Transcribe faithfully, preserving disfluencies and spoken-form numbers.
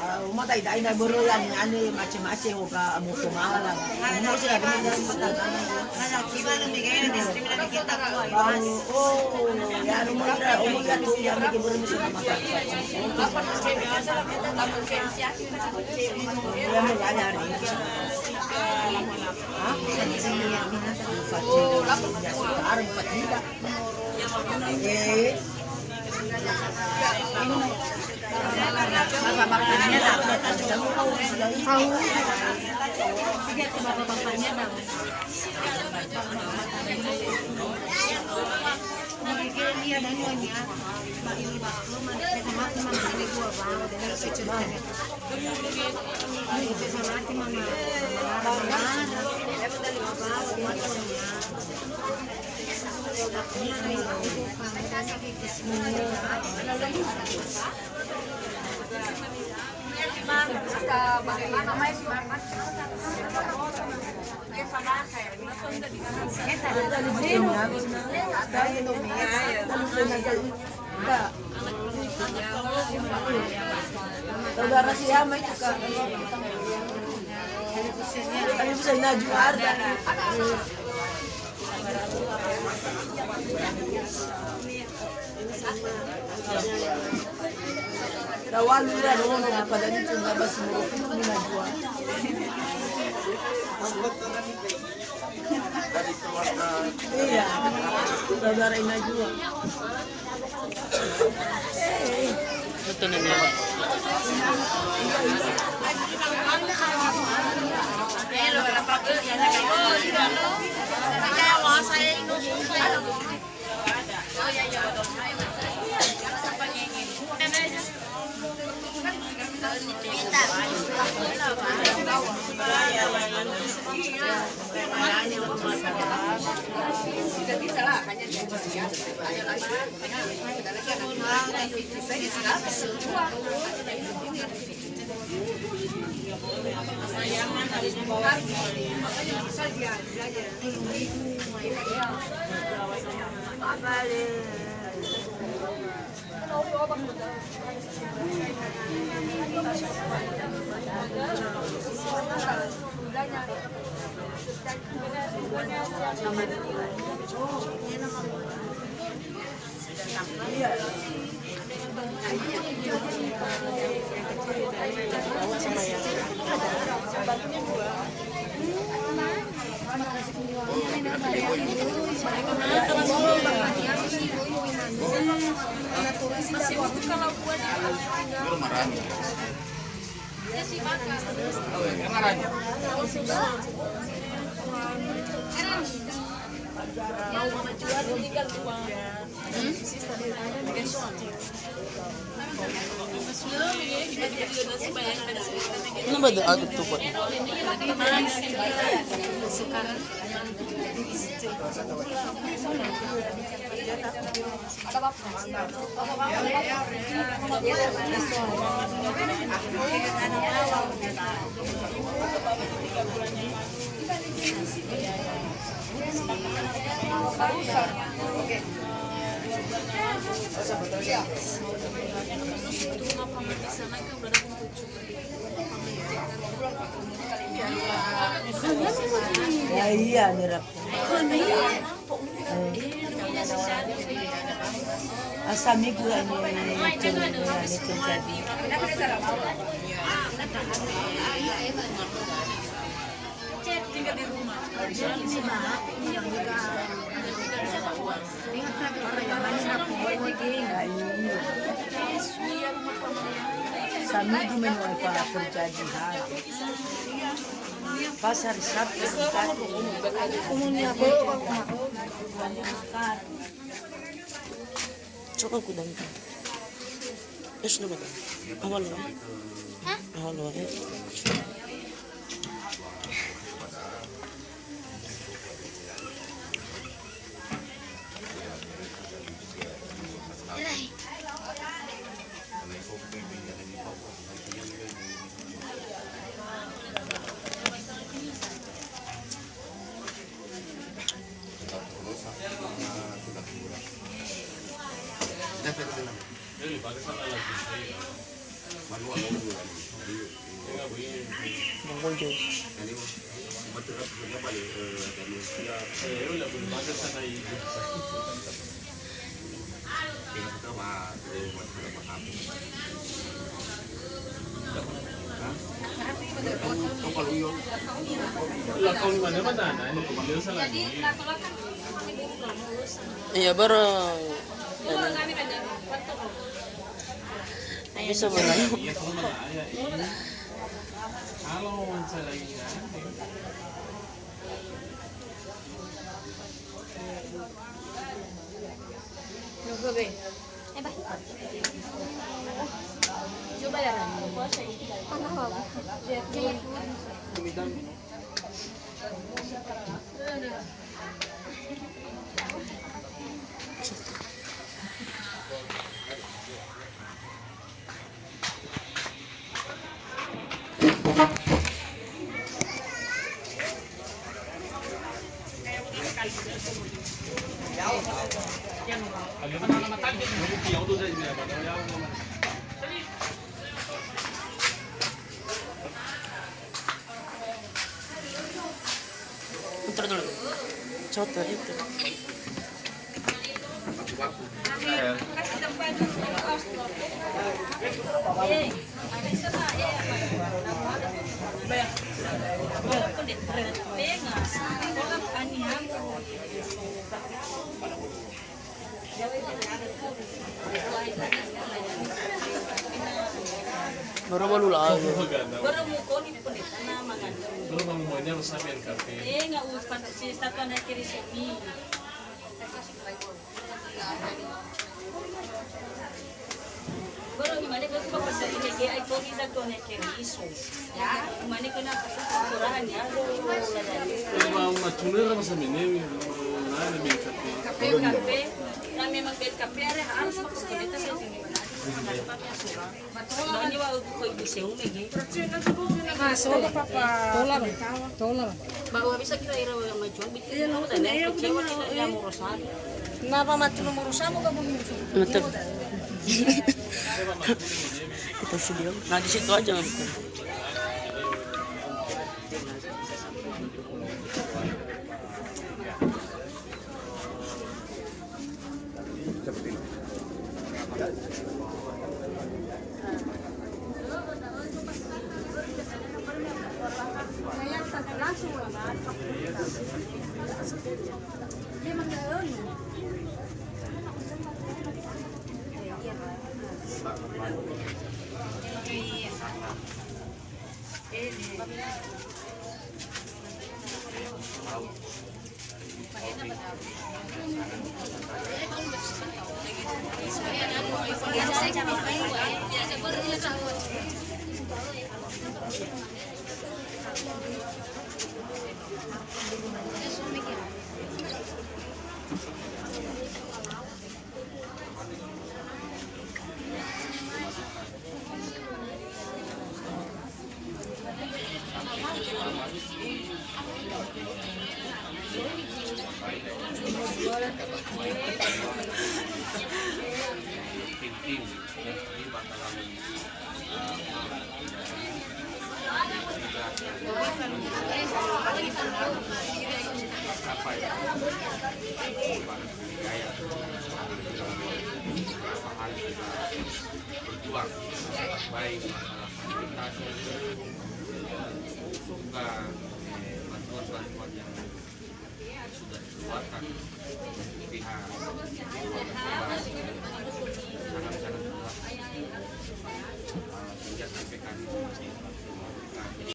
Ah, uma dai-dai na börö ya, ni ane mace-mace hoga moto mala. Uma sih ada. Oh, ya, uma ira, uma ira tu ya, mege börö musuh nama. Ya, mege ada hari. Hah? Fatida. Ya, sudah ada Fatida. Eh. Bapak-bapaknya datang. Tahu. Bapak-bapaknya datang. Saudara si Ama itu, Kak. Alif Zainal Juanda. Tawalu ira nono pada itu nggak basi murukku minajua. Iya, saudara Inajua. Betul ini, Pak. Kenapa ada air tuh, Pak? Ya, iya, nirap. Asa minggu ini, ini terjadi. Saminggu menua terjadi hal. Pasar Sabtu. Coba aku dan. Es nama tu? Awal lah. Hah? Awal lah. Bongol jauh. Iya, baru. Bisa berlalu. Coba ya, Ran. Putar dulu. Coba itu. Bara balu lagu. Bara mukoni pendeta na mangandung. Bara mukoni harus sambil kafe. Eh, nggak usah, si statua naik kiri sini. Bara mane ko ba pasal ini ge ai ko kita to naik kiri isu. Ya, mane ko na pasal kurahan ya. Bara ma tunera masa mene, na mene kafe. Kafe, kafe. Na memang bed kafe are harus pakai pendeta saya sini. Nani wa uku koi bisa ume ge. Ah, solo, papa. Tola, tola. Ba wa bisa kira ira wa majuan bikin. Iya, lo, tanya, kecewa kita dia morosan. Na ba matu nomor sama ka bunyi. Betul. Kita video. Nah, di situ aja. Berjuang, baik masalah fasilitas, juga, eh, bantuan-bantuan yang sudah dikeluarkan pihak